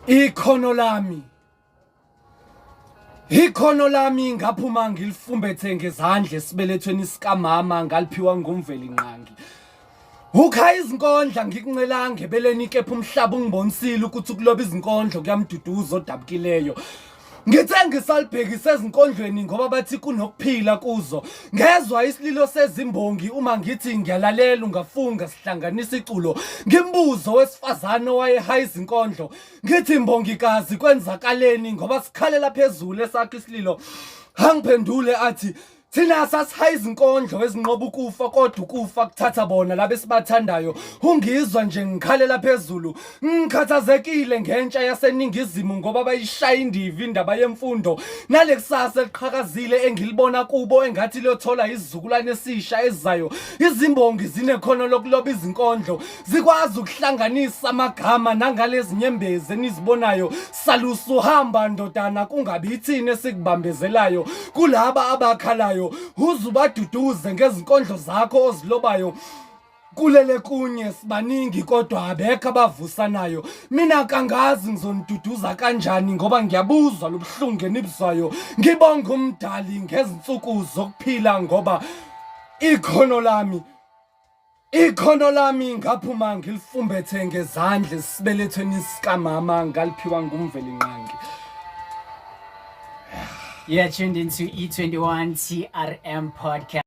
Ikhono lami. Ikhono lami ngaphuma ngilifumbethe ngezandla esibelethweni sikamama ngaliphiwa nguMvelinqangi. Ukha izinkondla ngikuncelanga ebeleni kepha umhlaba ungibonisile ukuthi ukuloba izinkondlo kuyamduduza odabukileyo. Ngithe ngisalibhekise ezinkondlweni ngoba bathi kunokuphila kuzo. Ngezwa isililo sezimbongi uma ngithi ngiyalalela ungafunga sihlanganisa iculo. Ngimbuzo wesifazane owayehaya izinkondlo. Ngithi mbongikazi kwenzakaleni ngoba sikhalela phezulu esakhe isililo. Angiphendule athi Thina sasihaya izinkondlo ezinqoba ukufa kodwa ukufa kuthatha bona laba esibathandayo. Ungizwa nje ngikhalela phezulu. Ngikhathazekile ngentsha yaseNingizimu ngoba bayishaya indiva indaba yemfundo. Nalekusasa eliqhakazile engilibona kubo engathi liyothola isizukulwane esisha esizayo. Izimbongi zinekhono lokuloba izinkondlo. Zikwazi ukuhlanganisa amagama nangalezi nyembezi enizibonayo. Salusuhamba ndodana kungabi ithini esikubambezelayo kulaba abakhalayo uzubaduduze ngezinkondlo zakho ozilobayo kulele kunye sibaningi kodwa abekho abavusanayo mina kangazi ngizoniduduza kanjani ngoba ngiyabuzwa lobuhlungu enibuzwayo ngibonga umdali ngezinsuku zokuphila ngoba ikhono lami Ikhono lami ngaphuma ngilifumbethe ngezandla esibelethweni sikamama ngaliphiwa nguMvelinqangi. You are tuned into E21 TRM podcast.